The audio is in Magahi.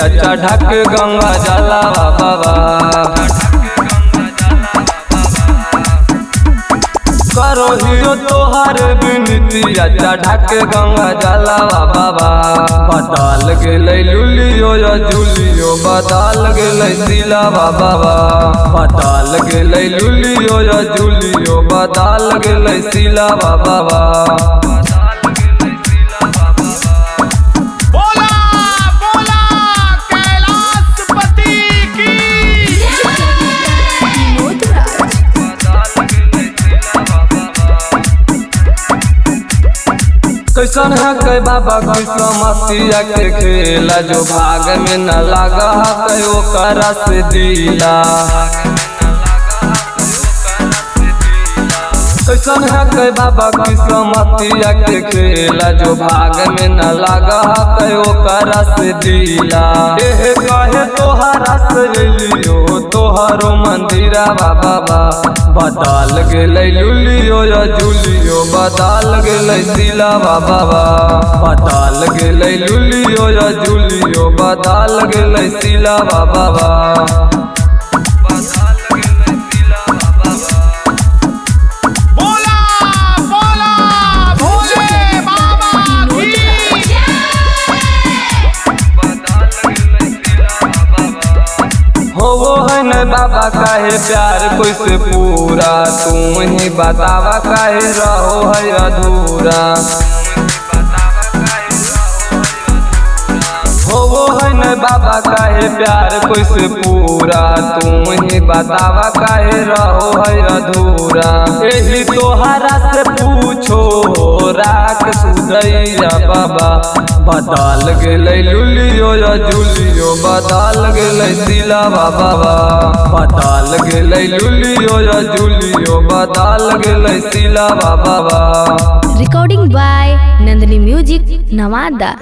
बिनतिया चढ़ा के गंगा जला बाबा। करो हियो तोहार बिनतिया चढ़ा के गंगा जला बाबा। बदल गेलै लुलियो या जुलियो बदल गेलै सिलावा बाबा। बदल गेलै लुलियो या जुलियो बदल गेलै सिलावा बाबा। बोला बोला कैलाशपति की। कैसन है कै बाबा किस्मतिया के खेला, जो भाग में न लागा है ओकरा से दिला। कैसन है कै बाबा किस्मतिया के खेला, जो भाग में न लागा है ओकरा से दिला। एह कहे तोहरा से लियो तोहरो मंदिरा बाबा। बदल गेलै लुलियो या जुलियो बदल गेलै सिलावा बाबा। बदल गेलै लुलियो या जुलियो बदल गेलै सिलावा बाबा। बोला बोला भोले बाबा की। हो वो है न बाबा काहे प्यार कोई से पूरा, तू ही बतावा काहे रहो है अधूरा। हो वो है न बाबा काहे प्यार कोई से पूरा, तू ही बतावा काहे रहो है अधूरा। एही तोहरा से पूछो राख सुदैया बाबा। बदल गेलै लुलियो या जुलियो बदल गेलै सिलावा बाबा। बदल गेलै लुलियो या जुलियो बदल गेलै सिलावा बाबा। Recording by Nandini Music, Nawada.